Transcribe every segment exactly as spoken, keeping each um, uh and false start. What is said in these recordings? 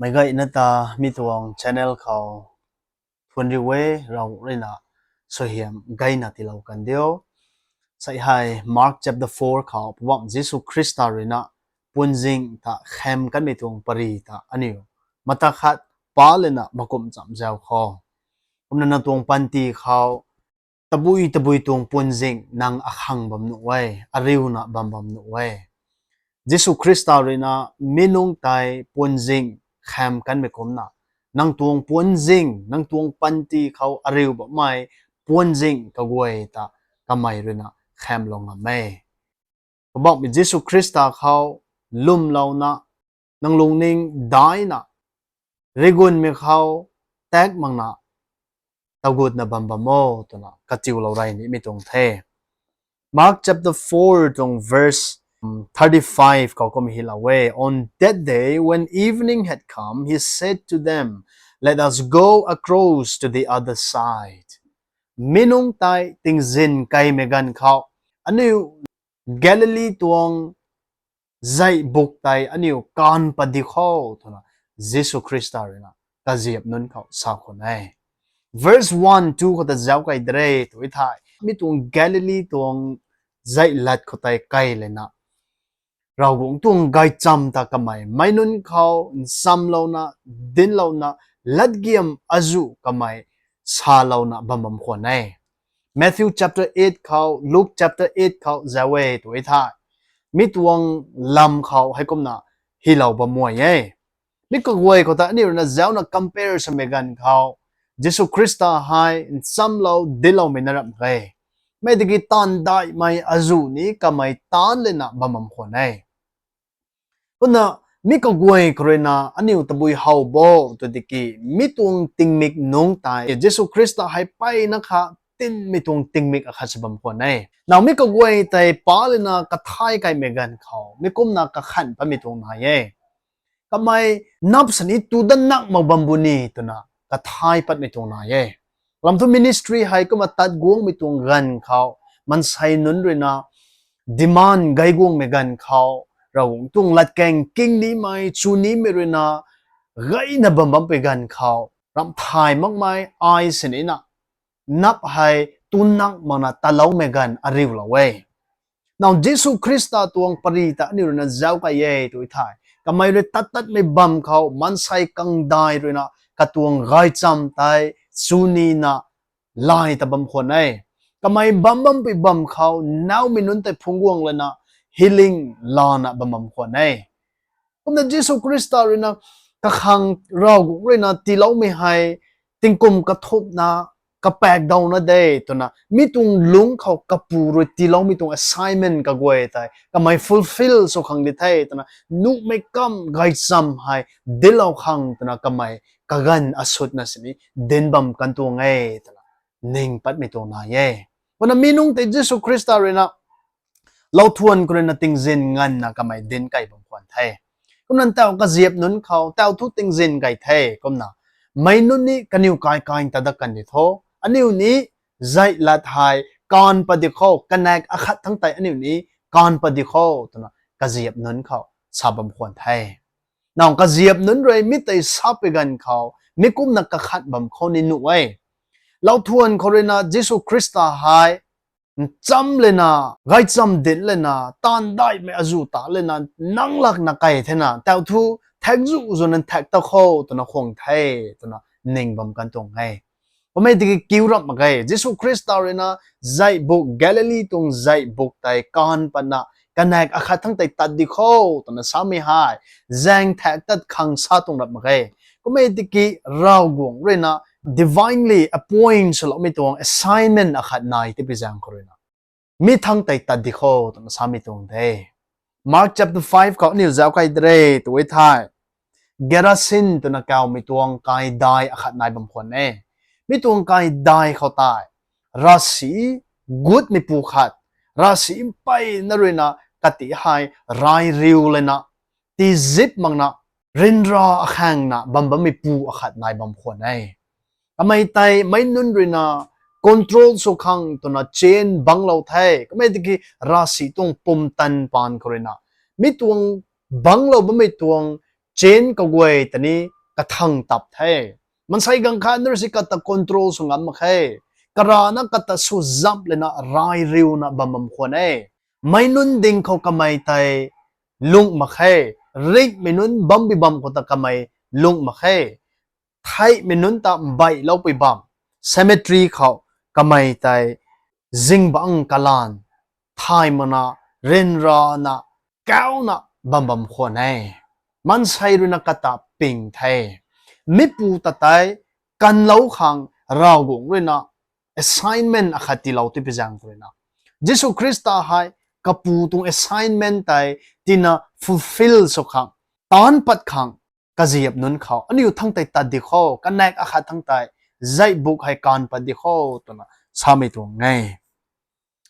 Meic guayna ta mi tuang channel khou thuanriu e, Ravguangc ruina suaihiam gayna tiilou kan diu. Sei hei Mark chapter four khou Poubauhmei Jisu Khrista ruina puanzing ta kham kanmei tuang pary ta aniu mata khat pa lana makumh chamh zau khou, kumna nang tuang panty khou tabui tabui tuang puanzing nang akhang bam nuh e, ariuna bam bam nuh e. Jisu Khrista ruina mi nungc tei puanzing kham kanmei kumcna, nang tuang puanzing, nang tuang panty khou ariu bammei puanzing kaguay ta kamei ruina khamlou ngam e. Poubauhmei Jisu Khrista khou lwmlouna, nang lungning daina, rigunmei khou tak makna, tagutna bam bam o twna katiulou rey nimei tuang the. Mark chapter four tuang verse, um, thirty-five khou kum hylou e. On that day, when evening had come, he said to them, "Let us go across to the other side." Mi nungc tei tingzin kaimei ganv khou, aniu Galili tuang zeih buk tei aniu kaanv pat di khou twna Jisu Khrista ruina kaziap nunc khou sa khwan e. Verse one, two khou ta zauc kei de re tw thei, mi tuang Galili tuang zeih lat khou tei kai lana, Ravguangc tuang gaychamv ta kamei meic nunc khou nchamlouna, dinclouna, latgiam azuh kamei salouna bam bam khwan e. Matthew chapter eight khou, Luke chapter eight khou zauc e tw thei, mi tuang lam khou heikumna hylou bam e. Mi kaguay khou ta aniu ruina zaucna compare swmei ganv khou, Jisu Khrista hei nchamlou, dincloumei na ramh e. Mi tiki taanv daihmei azuh ni kamei taanc lana bam bam khwan e. Kumna mi kaguay khou ruina aniu tabui how bo tw tiki, mi tuang tingmik nungc tei Jisu Khrista hei mpeyna kha tinmei tuang tingmik akhat sw bam khwan e. Now mi kaguay tei pa lana kathay kaimei ganv khou mi kumna kakhan patmei tuang nai e. Kamei nap sini tu dat nak mak bam bu ni twna kathay patmei tuang nai e. Lam thu ministry hei kumna tat guangmei tuang ganv khou, maansei nunc ruina demand gay guangmei ganv khou, Ravguangc tuang latkaeng kingnimei, chunimei ruina gayna bam bampui ganv khou, ramh thay makmei ai sinina nap hei tu nak makna taloumei ganv ariulou e. Now Jisu Khrista tuang pary ta aniu ruina zauc kei e tw thei, kamei rui tat tatmei bam khou maansei kangdai ruina katuang gaychamv tei chunina lay ta bam khwan e. Kamei bam bampui bam khou naumei nunc tei phungc guang lana healing lana bam bam khwan e. Kumna Jisu Khrista ruina kakhang Ravguangc ruina tiiloumei hei tingkum kathumhna kapak dawna de twna mi tuang lungc khou kapu rui tiiloumei tuang assignment kaguay tei kamei fulfill sw khang di the twna, nuhmei kam gaychamv hei dinclou khang twna kamei kaganv asutna sini dinc bam kan tuang e twna ning patmei tuang nai e. Kumna mi nungc tei Jisu Khrista ruina lauthuan khou ruina tingzin nganvna kamei dinc kei bam khwan the. Kumna tau kaziap nunc khou tau thu tingzin kei the kumna, meic nunc ni kaniw kai kai ta dat kan di tho, aniu ni zeih lat hei kaanv pat di khou, kanak akhat thangc tei aniu ni kaanv pat di khou twna kaziap nunc khou sa bam khwan the. Now kaziap nunc rui mi tei sapui ganv khou mi kumna kakhat bam khou ni nuh e. Lauthuan khou ruina Jisu Khrista hei ncham lana, gaychamv dinc lana, taanv daihmei azuh ta lana, nang lakna kei thena, tau thu thak zu zu nan thak ta khou twna khwang the twna ning bam kan tuang e. Kummei tiki kiu ramh mak ge, Jisu Khrista ruina zeih buk, Galili tuang zeih buk tei kaanv patna, kanak akhat thangc tei tat di khou twna samei hei zaeng thak tat khang sa tuang ramh mak ge. Kummei tiki Ravguangc ruina divinely appoint swloumei tuang assignment akhat nai tipi zaeng khou ruina mi thangc tei tat di khou twna samei tuang de. Mark chapter five khou aniu zauc kei de re tw e thei, Gerasin twna kawmei tuang kaidai akhat nai bam khwan e. Mi tuang kaidai khou tei ravsic gutmeipu khat, ravsic mpeyna ruina kati hei rai riu lana, tizip makna, ryanra akhaengna bam bammeipu akhat nai bam khwan e. Kamei tei meic nunc ruina control sw khang twna chain bangclou the. Kummei tiki ravsic tuang pumtan paan khou ruina mi tuang bangclou bammei tuang chain kaguay ta ni kathang tap the. Maansei ganv khat nunc rui si kata control sw ngam mak khe. Karana kata sw zap lana rai riuna bam bam khwan e. Meic nunc ding khou kamei tei lung mak khe. Ringhmei nunc bam bi bam khou ta kamei lung mak khe. Theihmei nunc ta mbeihlou pui bam, cemetery khou kamei tei zingbangc kalan thay makna, ryanrana, kauna bam bam khwan e. Maansei ruina kata ping the. Mipu ta tei kanlou khang Ravguangc ruina assignment akhat tiilou ti pi zaeng khou ruina, Jisu Khrista hei kapu tuang assignment tei tina fulfill sw khang, taanc pat khang, kaziap nunc khou aniu thangc tei tat di kho, kanak akhat thangc tei zai buk hei kaanv pat di kho, twna samei tuang e.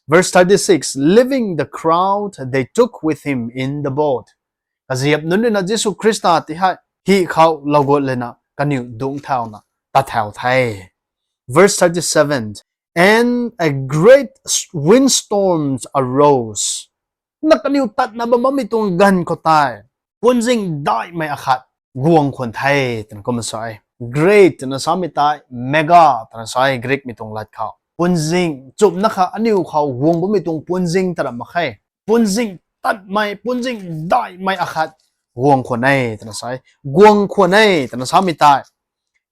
Verse thirty-six, leaving the crowd, they took with him in the boat. Kaziap nunc ruina Jisu Khrista ti hei hi khou lou gut lana kaniw dungc thauna tat thau the. Verse thirty-seven, and a great s- windstorm arose. Na kaniw tatna bam bammei tuang ganv khou tei puanzing daihmei akhat guang khwan the, twna kumna sa e. Great twna samei tei, mega twna sa e Greekmei tuang lat khou. Puanzing, chumna kha aniw khou guang bammei tuang puanzing ta ram mak khe. Puanzing tatmei, puanzing daihmei akhat guang khwan e, twna sa e. Guang khwan e twna samei tei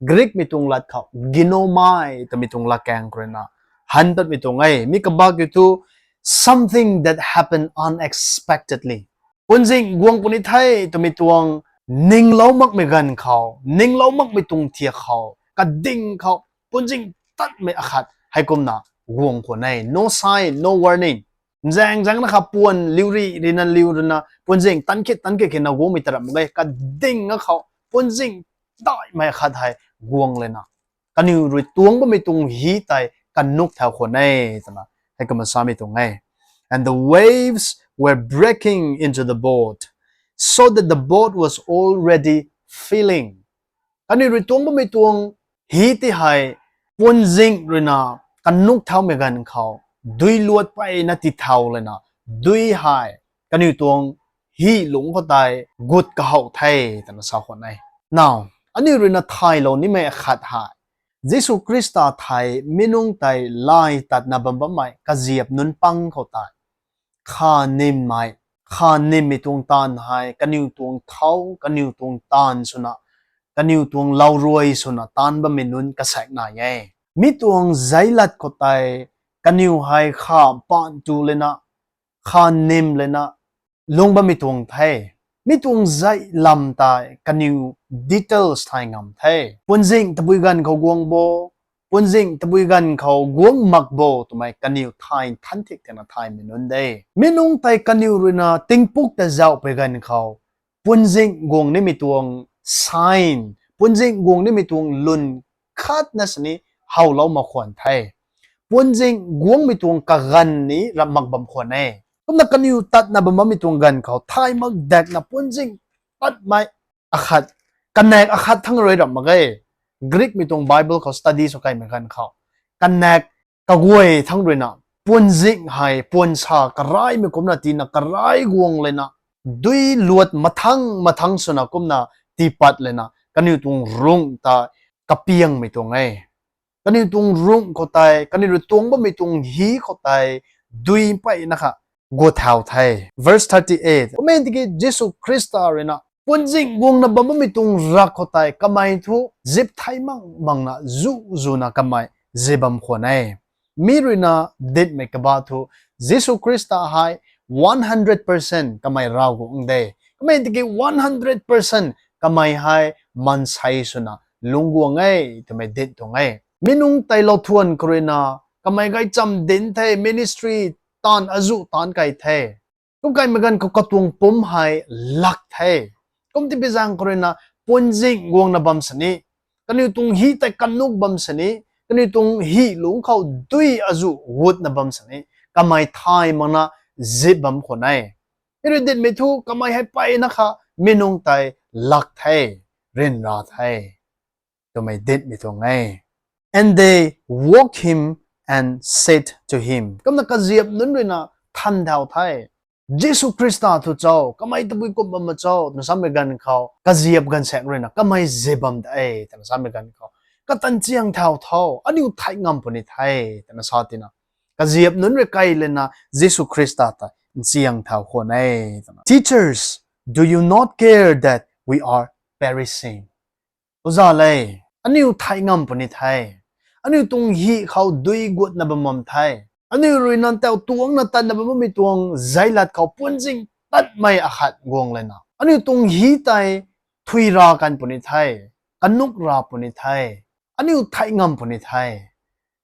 Greekmei tuang lat khou ginomai twmei tuang latkaeng khou ruina han patmei tuang e. Mi kabak kiu thu, something that happened unexpectedly. Puanzing guang puni the twmei tuang ninglou makmei ganv khou, ninglou makmei tuang thiak khou, kading khou, puanzing tatmei akhat heikumna guang khwan e. No sign, no warning. Nzaeng zaengna kha puan liu ri rina liu rina puanzing tan khit tan khit khitna guangmei ta ram mak ge, kading a khou puanzing daihmei akhat hei guang lana kaniw rui tuang bammei tuang hi tei kanuk thau khwan e, twna heikumna samei tuang e. And the waves were breaking into the boat, so that the boat was already filling. Kaniw rui tuang bammei tuang hi ti hei puanzing ruina kanuk thaumei ganv khou dui luat peyna ti thau lana dui hei kaniw tuang hi lungc khou tei gut kahouh the, twna sa khwan e. Now, aniu ruina thaylou nimei akhat hei Jisu Khrista thei mi nungc tei lay tatna bam bammei kaziap nunc pang khou tei kha nimmei, kha nimmei tuang taanv hei kaniw tuang thau, kaniw tuang taanv swna, kaniw tuang lau ruai swna taanc bammei nunc kasaek nai e. Mi tuang zeilat khou tei kaniw hei kha paan tu lana, kha nim lana lung bammei tuang the. Mi tuang zei lam tei kaniw details thay ngam the. Puanzing tabui ganv khou guang bo, puanzing tabui ganv khou guang mak bo twmei kaniw thay nthan thik thena thaymei nunc de. Mi nungc tei kaniw ruina tingpuk ta zauhpui ganv khou puanzing guang nimei tuang sign, puanzing guang nimei tuang lwn khatna sini howlou mak khwan the. Puanzing guangmei tuang kaganv ni ram mak bam khwan e. Kumna kaniw tatna bam bammei tuang ganv khou thay mak dakna puanzing tatmei akhat, kanak akhat thangc rui ram mak ge. Greekmei tuang Bible khou study sw kaimei ganv khou kanak kaguay thangc ruina puanzing hei puan sa karaimei kumcna tina karai guang lana dui luat mathang mathang swna kumna tiipat lana kaniw tuang rungh ta kapiangmei tuang e. Kaniw tuang rungh khou tei, kaniw rui tuang bammei tuang hi khou tei dui peyna kha gut thau the. Verse thirty-eight, kumna tiki Jisu Khrista ruina puanzing guangna bam bammei tuang rak khou tei kamei thu zip thei mang mangna zu zuna kamei zi bam khwan e. Mi ruina ditmei kaba thu Jisu Khrista hei one hundred percent kamei Ravguangc de. Kumna tiki one hundred percent kamei hei maansei swna lungc guang e twmei dit tuang e. Mi nungc tei lou thuan khou ruina kamei gaychamv dinc the, ministry taanv azu taanc kai the. Kum kaimei ganv khou katuang pumc hei lak the. Kum tipi zaeng khou ruina puanzing guangna bam sini, kaniw tuang hi tei kanuk bam sini, kaniw tuang hi lungc khou dui azu gutna bam sini kamei thay makna zip bam khwan e. Mi rui ditmei thu kamei hei peyna kha mi nungc tei lak the, ryanra the twmei ditmei tuang e. And they woke him and said to him. Kumna kaziap nunc ruina than thau the. Jisu Khrista thu cho, kamei tabui kum bam ma cho twna samei ganv khou, kaziap gaanvsaekc ruina kamei zip bam de twna samei ganv khou, kata nchiang thau tho, aniu thei ngam puni the twna sa tina, kaziap nunc rui kai lana Jisu Khrista ta nchiang thau khwan e twna, Teachers, do you not care that we are perishing? Oza le, aniu thei ngam puni the. Aniu tuang hi khou dui guatna bam bam the. Aniu rui nang tau tuangcna tatna bammei tuang zailat khou puanzing tatmei akhat guang lana, aniu tuang hi tei thui ra kan puni the, kanuk ra puni the, aniu thei ngam puni the.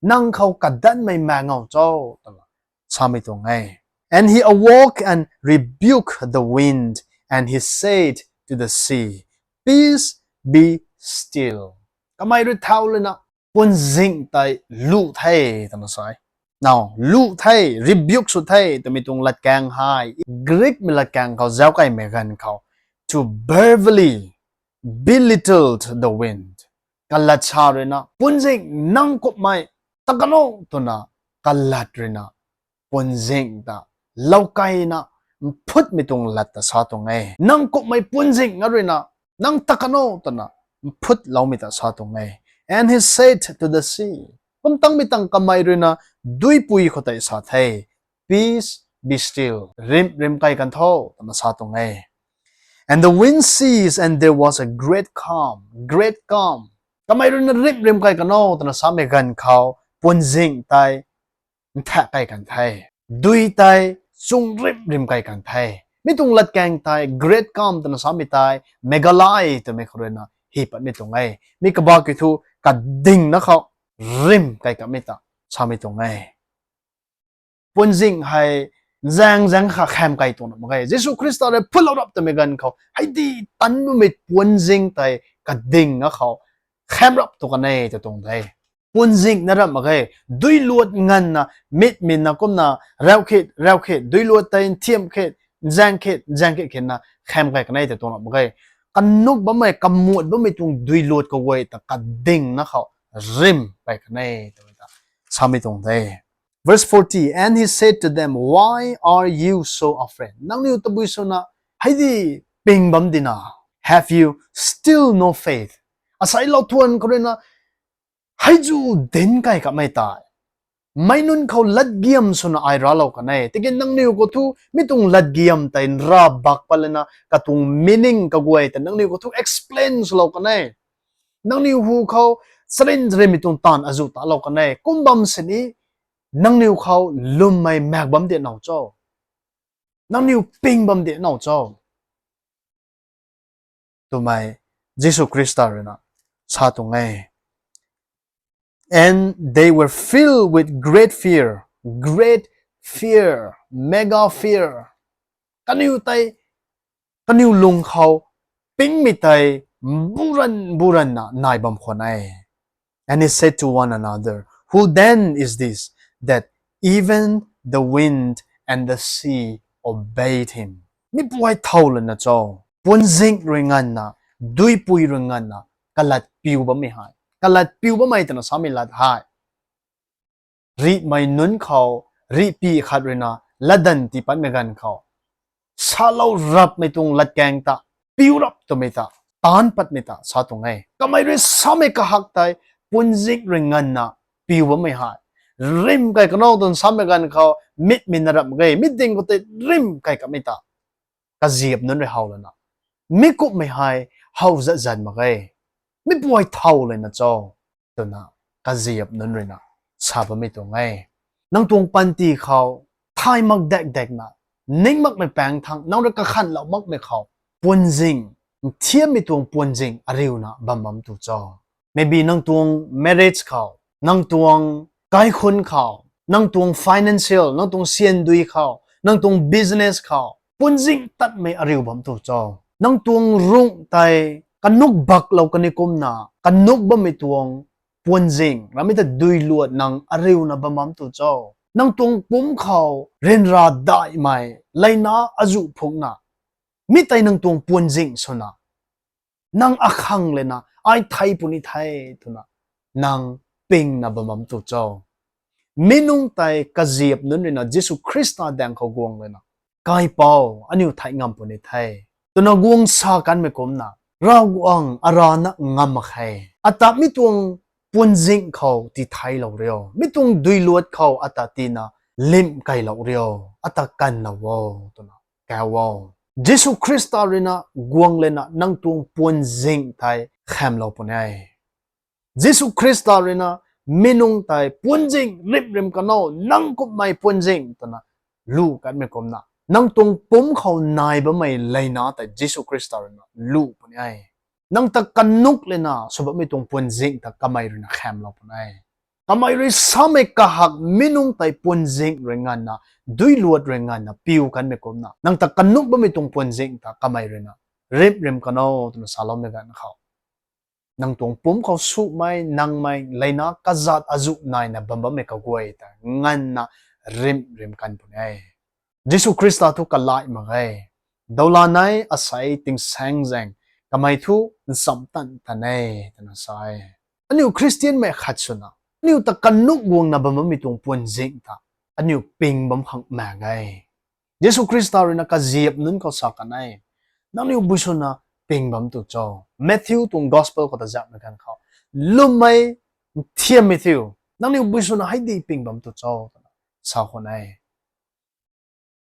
Nang khou kadanmei maek ngou cho twna samei tuang e. And he awoke and rebuked the wind, and he said to the sea, Peace, be still. Kamei rui thau lana puanzing tei lu the twna sa e. Now, lu the, rebuke sw the twmei tuang latkaeng hei Greekmei latkaeng khou zauc kaimei ganv khou, to verbally belittled the wind. Kalat sa ruina, puanzing nang kummei ta kan o twna, kalat ruina, puanzing ta loukaina mphutmei tuang lat ta sa tuang e. Nang kummei puanzing na ruina, nang ta kan o twna mphutloumei ta sa tuang e. And he said to the sea, kum tangmei tang kamei ruina duipui khou tei sa the, Peace, be still. Rimh rimh kai kan tho twna sa tuang e. And the wind ceased, and there was a great calm. Great calm. Kamei ruina rimh rimh kai kan o twna samei ganv khou, puanzing tei nthak kai kan the. Dui tei chung rimh rimh kai kan the. Mi tuang latkaeng tei great calm twna samei tei, megalai twmei khou ruina hi patmei tuang e. Mi kabah kiu thu, kadingna khou rimh kai kanmei ta samei tuang e. Puanzing hei zaeng zaeng kha kham kai tuang mak ge. Jisu Khrista rui phutlou rap twmei ganv khou, hei di tan bammei puanzing tei kadingna khou kham rap tu kan e ta tuang de. Puanzing na rap mak ge, duiluat nganvna, mitmina kumna, rau khit rau khit, duiluat tei nthiam khit, nzaeng khit nzaeng khit khinna kham kai kan e ta tuang rap mak ge. Kanuk bammei, kamuat bammei tuang duiluat kaguay ta kadingna khou rimh kai kan e twmei ta samei tuang de. Verse forty, And he said to them, Why are you so afraid? Nangniw tabui swna hei di ping bam dina? Have you still no faith? Aseiclou thuan khou ruina, hei zu dinc kai kamei tei meic nunc khou latgiam swna ai raclou kan e. Tiki nangniw khou thu mi tuang latgiam tei nra bak pat lana katuang meaning kaguay ta nangniw khou thu explain swlou kan e. Nangniw hu khou charyn charynmei tuang taanv azuh talou kan e. Kum bam sini nangniw khou lwmmei maek bam di now cho? Nangniw ping bam di now cho? Twmei Jisu Khrista ruina sa tuang e. And they were filled with great fear, great fear, mega fear. Kaniw tei, kaniw lung khou pingmei tei buran buranna nai bam khwan e. And he said to one another, Who then is this, that even the wind and the sea obeyed him? Mi puay thow lana cho? Puanzing rui nganvna, duipui rui nganvna kalat piu bammei hei, kalat piu bammei twna samei lat hei, rihmei nunc khou rihpui khat ruina latdanv tii patmei ganv khou, salou rapmei tuang latkaeng ta piu rap twmei ta, taanc patmei ta sa tuang e. Kamei rui samei kahak tei, puanzing rui nganvna piu bammei hei, rimh kai kan o twna samei ganv khou mitmei na rap mak ge, mi ding khou tei rimh kai kamei ta kaziap nunc rui how lana, mi kumhmei hei how zat zat mak ge, mi puay thow lana cho? Twna kaziap nunc ruina sa bammei tuang e. Nang tuang panty khou thay mak dak dakna, ning makmei paeng thangc nang rui kakhanlou makmei khou, puanzing, nthiammei tuang puanzing ariuna bam bam tu cho? Maybe nang tuang marriage khou, nang tuang kaikhunc khou, nang tuang financial, nang tuang syandui khou, nang tuang business khou puanzing tatmei ariu bam tu cho? Nang tuang rungh tei kanuk baklou kani kumna kanuk bammei tuang puanzing, ramei ta duiluat nang ariuna bam bam tu cho? Nang tuang pumc khou ryanra daihmei, leina azuh phukna, mi tei nang tuang puanzing swna, nang akhang lana, ai thei puni the twna nang pingna bam bam tu cho? Mi nungc tei kaziap nunc ruina Jisu Khrista daeng khou guang lana, Kaipouc, aniu thei ngam puni the, twna guang sa kanmei kumcna, Ravguangc arana ngam mak khe. Ata mi tuang puanzing khou tithaylou rio, mi tuang duiluat khou ata tina limh keylou rio, ata kanlou o, twna kau o. Jisu Khrista ruina guang lana nang tuang puanzing tei khamlou puni e. Jisu Khrista ruina mi nungc tei puanzing rimh rimh kan o, nang kumhmei puanzing twna lu kanmei kumcna, nang tuang pumc khou nai bammei leina tei Jisu Khrista ruina lu puni e. Nang ta kanuk lana sw bammei tuang puanzing ta kamei ruina khamlou puni e. Kamei rui samei kahak mi nungc tei puanzing rui nganvna, duiluat rui nganvna piu kanmei kumcna, nang ta kanuk bammei tuang puanzing ta kamei ruina rimh rimh kan o, twna saloumei ganv khou, nang tuang pumc khou sumei nangmei leina kazat azuh naina bam bammei kaguay ta nganvna rimh rimh kan puni e. Jisu Khrista thu kalai mak e. Dawlanei, asei, tingsaengzaeng, kamei thu nchamc tan tan e, twna sa e. Aniu Khristianmei khat swna aniu ta kanuk guangna bam bammei tuang puanzing ta aniu ping bam khang mak e. Jisu Khrista ruina kaziap nunc khou sa kan e, nangniw bui swna ping bam tu cho? Matthew tuang Gospel khou ta zauhmei ganv khou, lwmmei, nthiammei thiu, nangniw bui swna hei di ping bam tu cho, twna sa khwan e.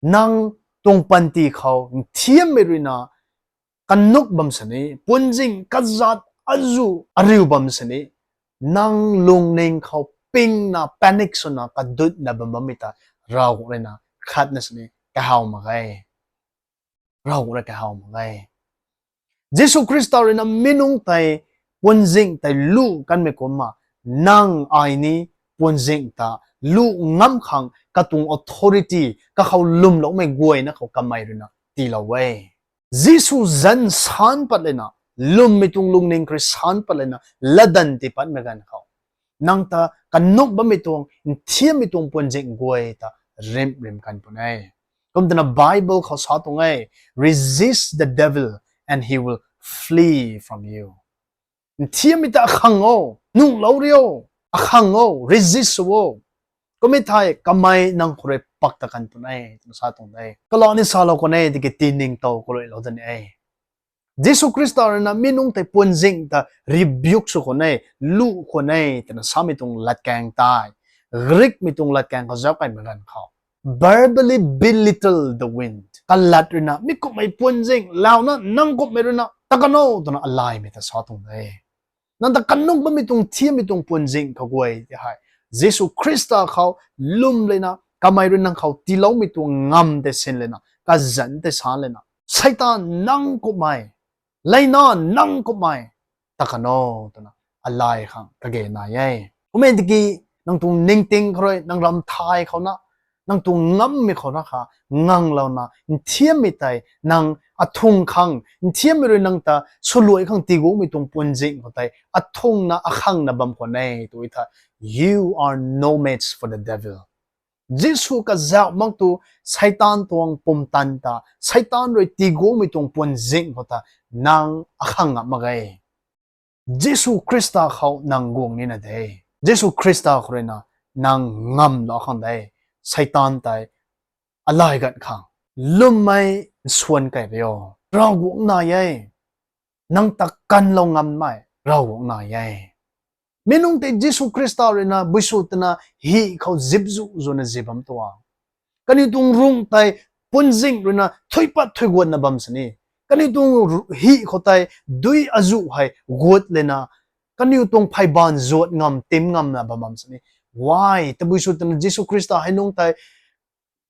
Nang tuang panty khou nthiammei ruina kanuk bam sini, puanzing kazat azuh ariu bam sini, nang lungning khou pingna, panic swna kadutna bam bammei ta Ravguangc ruina khatna sini kahaw mak e. Ravguangc rui kahaw mak e. Jisu Khrista ruina mi nungc tei puanzing tei lu kanmei kumcna, nang ai ni puanzing ta lu ngam khang katuang authority, kakhou lwmloumei guayna khou kamei ruina tiilou e. Jisu zanc san pat lana, lwmmei tuang lungning khou rui san pat lana latdanv tii patmei ganv khou, nang ta kanuk bammei tuang, nthiammei tuang puanzing guay ta rimh rimh kan puni e. Kum twna Bible khou sa tuang e, Resist the devil and he will flee from you. Nthiammei ta akhang o, nuhlou rio, akhang o, resist sw o. Kummei thei kamei nang khou rui pak ta kan puni e, twna sa tuang de. Kalani salou khwan e, tiki tiningtow kaluailou da ni e. Jisu Khrista ruina mi nungc tei puanzing ta rebuke sw khwan e, lu khwan e, twna samei tuang latkaeng tei, Greekmei tuang latkaeng khou zauc kaimei ganv khou, verbally belittle the wind. Kalat ruina mi kumhmei puanzing launa nang kumhmei ruina ta kan o, twna alaymei ta sa tuang de. Nang ta kanuk bammei tuang thiammei tuang puanzing kaguay tei hei, Jisu Khrista khou lwm lana kamei rui nang khou tiiloumei tuang ngamv tei sin lana, kazanc tei sa lana, Seitaan nang kumhmei, leina nang kumhmei, ta kan o, twna alay khang kage nai e. Kummei tiki nang tuang ningting khou rui, nang ram thay khou na, nang tuang ngammei khou na kha, nganglouna nthiammei tei nang athung khang, nthiammei rui nang ta swluai khang tiiguangmei tuang puanzing khou tei athungna akhangna bam khwan e tw e thei, you are no match for the devil. Jisu kazauh mak tu, Seitaan tuang pumtan ta, Seitaan rui tiiguangmei tuang puanzing khou ta nang akhang ngam mak ge. Jisu Khrista khou nang guang nina de. Jisu Khrista khou rui na nang ngamlou khang de. Seitaan tei alay gat khang, lwmmei nsuan kei rio, Ravguangc nai e. Nang ta kanlou ngammei Ravguangc nai e. Mi nungc tei Jisu Khrista rui na buisw twna hih khou zipzu zwna zip bam tuang. Kaniw tuang rungh tei puanzing rui na thuipat thuiguatna bam sini. Kaniw tuang ru-, hih khou tei dui azuh hei guat lana, kaniw tuang pheybaanv zuat ngam tim ngamna bam bam sini. Why? Tabui sw twna Jisu Khrista hei nungc tei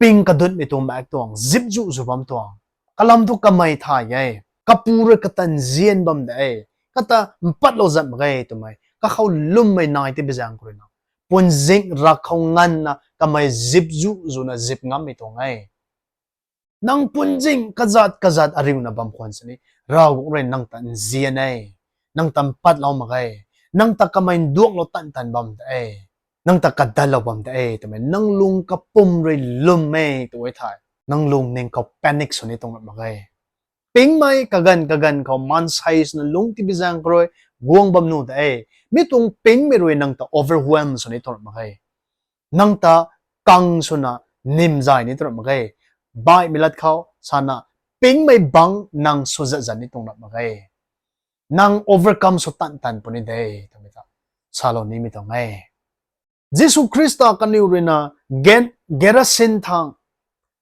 ping kadutmei tuang maek tuang, zipzu zw bam tuang. Kalam thu kamei thay e. Kapu rui kata nzian bam de e. Kata mpatlou zat mak ge twmei kakhou lwmmei nai ti bizaeng khou rui na, puanzing rak khou nganvna kamei zipzu zwna zip ngammei tuang e. Nang puanzing kazat kazat ariuna bam khwan sini, Ravguangc rui nang ta nzian e, nang ta mpatlou mak ge, nang ta kamei nduanglou tan tan bam de e, nang ta kadatlou bam de e twmei nang lung kapwm rui lwm e tw e thei, nang lungning khou panic sw ni tuang mak ge. Pingmei kaganv kaganv khou maansei swna lungc ti bizaeng khou rui guang bam nuh de e. Mi tuang pingmei rui nang ta overwhelm sw ni tuang mak ge. Nang ta kang swna nim zay ni tuang mak ge. baihmei lat khou sana, pingmei bang nang swzat zat ni tuang rap mak ge. Nang overcome sw tan tan puni de, twmei ta salou nimei tuang e. Jisu Khrista kaniw ruina Gen-, Gerasin thang,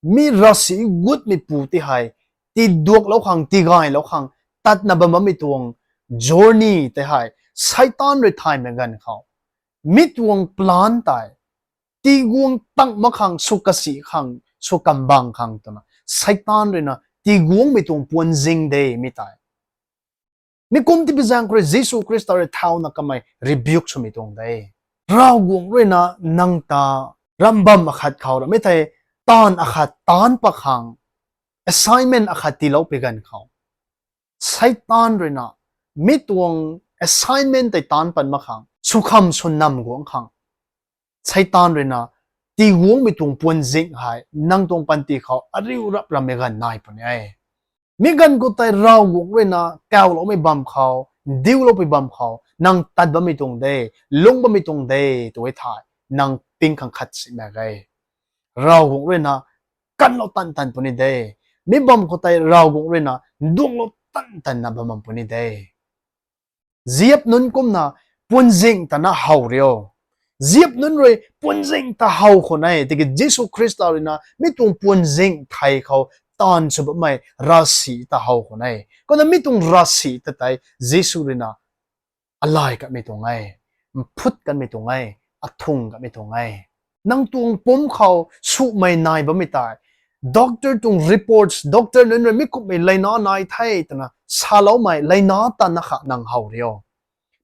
mi ravsic gutmei pu ti hei, tiduaklou khang, tigaylou khang, tatna bam bammei tuang journey tei hei, Seitaan rui thaymei ganv khou, mi tuang plan tei, tiguang tang mak khang, sw kasi khang, sw kambang khang twna, Seitaan ruina tiguangmei tuang puanzing de mi tei. Mi kum tibi zaeng khou rui Jisu Khrista rui thauna kamei rebuke swmei tuang de. Ravguangc ruina nang ta rambam akhat khou ramei thei, taanv akhat taanc pat khang, assignment akhat tiilou pi ganv khou, Seitaan ruina mi tuang assignment tei taanc pat mak khang, sw kham sw nam guang khang, Seitaan ruina tiguangmei tuang puanzing hei nang tuang panty khou ariu rap rammei ganv nai puni e. Mi ganv khou tei Ravguangc ruina kawloumei bam khou, ndiuloupui bam khou, nang tat bammei tuang de, lung bammei tuang de, tw e thei, nang ping khang khat si mak ge. Ravguangc ruina kanlou tan tan puni de. Mi bam khou tei Ravguangc ruina nduanglou tan tanna bam bam puni de. Ziap nunc kumna puanzing tana how rio. Ziap nunc rui puanzing ta how khwan e, tiki Jisu Khrista ruina mi tuang puanzing thei khou taanv sw bammei ravsic ta how khwan e. Kumna mi tuang ravsic ta tei Jisu ruina alay katmei tuang e, mphut kanmei tuang e, athung kanmei tuang e. Nang tuang pumc khou sumei nai bammei tei, doctor tuang reports, doctor nunc rui mi kumhmei leina nai the twna saloumei leina ta na kha nang how rio.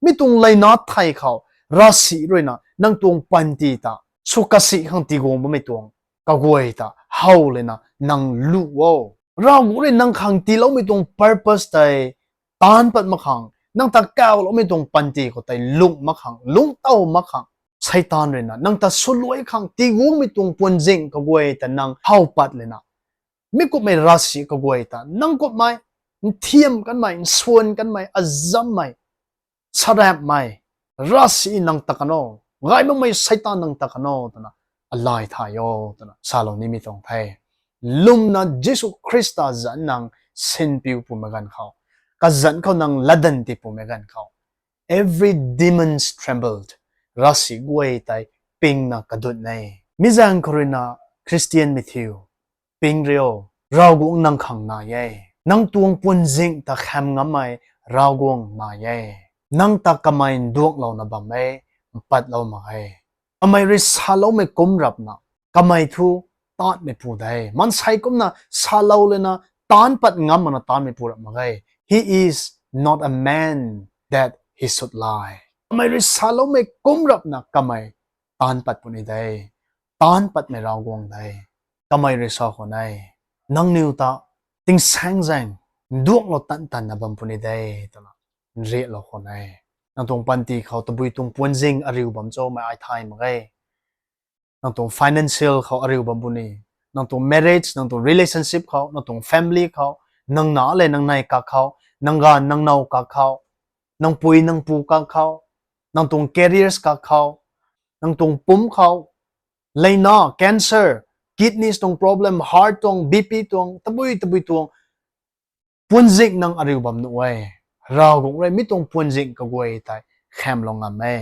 Mi tuang leina thei khou ravsic ruina nang tuang panty ta sw kasi khang tiguang bammei tuang kaguay ta how lana nang lu o. Ravguangc rui nang khang tiiloumei tuang purpose tei taanc pat mak khang, nang ta kawloumei tuang panty khou tei lung mak khang, lungctow mak khang, Seitaan ruina nang ta swluai khang tiguangmei tuang puanzing kaguay ta nang how pat lana, mi kumhmei ravsic kaguay ta nang kumhmei nthiam kanmei, nsuan kanmei, azammei, sarapmei ravsic nang ta kan o, gay makmei Seitaan nang ta kan o twna alay thay o twna salou nimei tuang the. Lwmna Jisu Khrista zanc nang sinpiu pumei ganv khou, kazanc khou nang latdanv ti pumei ganv khou, every demons trembled. Ravsic guay tei pingna kadut e. Mi zaeng khou ruina Khristianmei thiu, ping rio, Ravguangc nang khang nai e. Nang tuang puanzing ta kham ngammei Ravguangc nai e. Nang ta kamei nduanglouna bam e, mpatlou mak e. Kamei rui saloumei kum rapna kamei thu taanmeipu de. Maansei kumna salou lana taanc pat ngam makna taanmeipu rap mak e. He is not a man that he should lie. Kamei rui saloumei kum rapna kamei taanc pat puni de. Taanc patmei Ravguangc de. Kamei rui sa khwan e, nangniw ta tingsaengzaeng nduanglou tan tanna bam puni de twna nriaklou khwan e. Nang tuang panty khou tabui tuang puanzing ariu bam cho mei ai thay mak e. Nang tuang financial khou ariu bam puni, nang tuang marriage, nang tuang relationship khou, nang tuang family khou, nang na le nang nei kak khou, nang ganv nang now kak khou, nang pui nang pu kak khou, nang tuang careers kak khou, nang tuang pumc khou, leina, cancer, kidneys tuang problem, heart tuang, B P tuang, tabui tabui tuang puanzing nang ariu bam nuh e. Ravguangc rui mi tuang puanzing kaguay tei khamlou ngam e.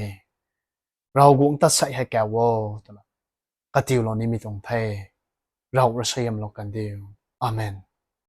Ravguangc ta sei hei kau o twna katiulou nimei tuang the. Rav rui suaihiamlou kandiu. Amen.